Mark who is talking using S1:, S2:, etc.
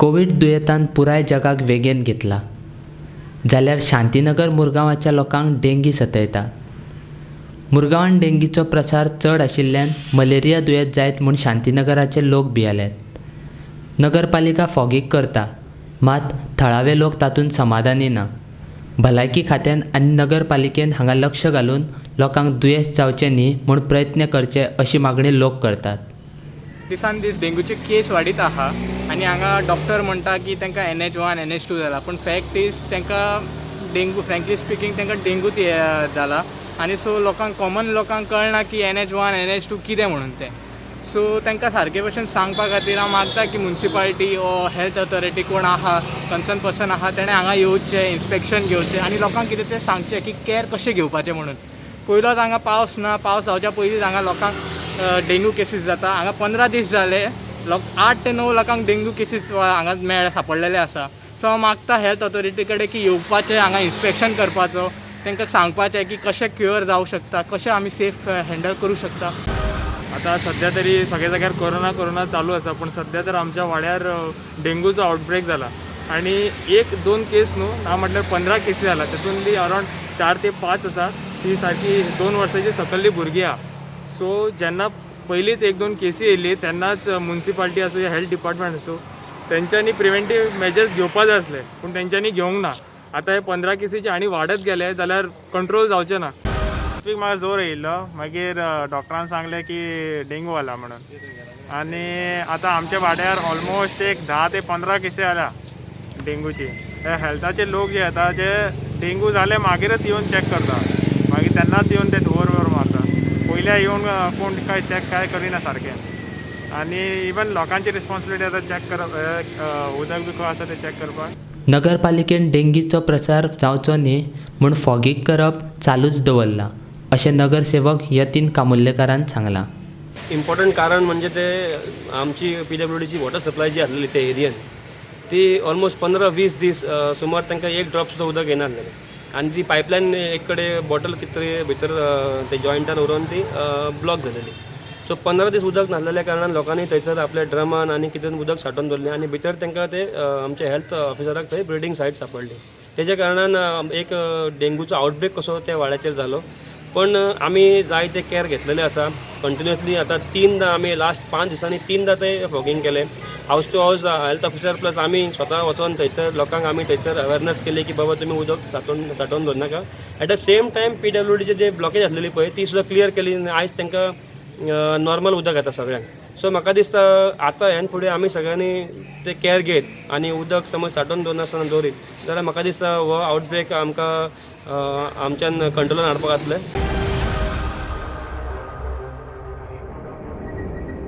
S1: Covid दुयेंतान पुराय जगाक वेगेंत घेतला जाल्यार शांतीनगर मुरगांवाच्या लोकांक डेंगी सतयता. मुरगांवान डेंगीचो प्रसार चड आशिल्ल्यान मलेरिया दुयेंत जायत म्हूण शांतीनगराचे लोक भियेल्यात. नगरपालिका फॉगींग करता, मात थळावे लोक तातूंत समाधानी ना. भलायकी खात्यान आनी नगरपालिकेन हांगा लक्ष घालून लोकांक दुयेंस जावचें न्ही म्हूण प्रयत्न करचे अशी मागणी लोक करतात.
S2: दिसान दीस डेंगूचे केस वाडीत आहा आनी हांगा डॉक्टर म्हणटा की तांकां NH 1 NH 2 जाला, पूण फॅक्ट is तांकां डेंगू, फ्रेंकली स्पिकींग तांकां डेंगूच जाला. आनी सो लोकांक, कॉमन लोकांक कळना की NH 1 NH 2 कितें म्हणून तें. सो तांकां सारके भशेन सांगपा खातीर हांव मागता की मुन्सिपालिटी ओ हेल्थ ऑथॉरिटी कोण आहा, कन्सर्न पर्सन आहा, तेणें हांगा येवचें, इन्स्पेक्शन घेवचें आनी लोकांक कितें तें सांगचें की कॅर कशें घेवपाचें म्हणून. पयलोच हांगा पावस ना, पावस जावच्या पयलींच हांगा लोकांक डेंगू केसीस जाता. हांगा 15 दीस जाले, लोक 8 ते 9 लोकांक डेंगू केसीस हांगा मेळ सांपडलेले आसा. सो हांव मागता हेल्थ ऑथॉरिटी कडेन की येवपाचें हांगा, इन्स्पेक्शन करपाचो, तांकां सांगपाचें की कशें क्युअर जावं शकता, कशें आमी सेफ हँडल करूं शकता.
S3: आता सध्या तरी सगळ्या जाग्यार कोरोना कोरोना चालू आसा, पूण सध्या तर आमच्या वाड्यार डेंगूचो आउटब्रेक जाला आनी एक दोन केस न्हू, ना म्हटल्यार 15 केसी जाला. तेतून ती अरावंड 4 ते 5 आसा ती सारकी 2 वर्साची सकल्ली भुरगीं आहा. सो जेन्ना पयलींच एक दोन केसी येयली तेन्नाच मुन्सिपालिटी आसूं या हेल्थ डिपार्टमेंट आसूं, तेंच्यांनी प्रिवेंटीव मेजर्स घेवपा जाय आसले, पूण तेंच्यांनी घेवंक ना. आतां हे 15 केसीचे आनी वाडत गेले जाल्यार कंट्रोल जावचें ना.
S4: वीक म्हाका जोर येयल्लो, मागीर डॉक्टरान सांगलें की डेंगू जाला म्हणून. आनी आतां आमच्या वाड्यार ऑलमोस्ट एक 10 ते 15 केसी आल्या डेंगूची. हे हेल्थाचे लोक जे येता, जे डेंगू जाले मागीरच येवन चॅक करता, मागीर तेन्नाच येवन ते धुंवर बिवर मारता. पयल्या येवन कोण काय चॅक काय करिना सारकें. आनी इवन लोकांची रिस्पॉन्सिबिलिटी आतां चॅक करप, उदक बी खंय आसा तें चॅक करपाक.
S1: नगरपालिकेन डेंगीचो प्रसार जावचो न्ही म्हूण फॉगींग करप चालूच दवरलां अशें नगरसेवक यतीन कामुर्लेकारान सांगलां.
S5: इम्पॉर्टंट कारण म्हणजे ते आमची पीडब्ल्यूडीची वॉटर सप्लाय जी आसलेली त्या एरियन, ती ऑलमोस्ट 15-20 दीस सुमार तांकां एक ड्रॉप सुद्दां उदक येनासलेलें. आनी ती पायपलायन एक कडेन बॉटल कितें तरी भितर ते जॉयंटान उरोवन ती ब्लॉक जालेली. सो 15 दीस उदक नासलेल्या कारणान लोकांनी थंयसर आपल्या ड्रमान आनी कितें उदक सांठोवन दवरलें आनी भितर तांकां ते आमच्या हेल्थ ऑफिसराक थंय ब्रिडींग सायट सांपडली. तेज्या कारणान एक डेंगूचो आउटब्रेक कसो त्या वाड्याचेर जालो. पण आमी जाय ते कॅर घेतलेले आसा कंटिन्युअसली. आतां तिनदां आमी लास्ट 5 दिसांनी तिनदां ते फॉगींग केलें. House to house health officer plus आमी स्वता वचोन थंयसर लोकांक आमी थंयसर अवेरनस केली की बाबा तुमी उदक सांठोवन दवरनाका. एट the same time पीडब्ल्यूडीचे जे ब्लॉकेज आसलेली पळय, ती सुद्दां क्लियर केली आनी आयज तांकां नॉर्मल उदक येता सगळ्यांक. सो म्हाका दिसता आतां ह्यान फुडें आमी सगळ्यांनी ते कॅर घेत आनी उदक समज सांठोवन दवरनासतना दवरीत जाल्यार म्हाका दिसता हो आउटब्रेक आमकां आमच्यान कंट्रोलान हाडपाक जातलें.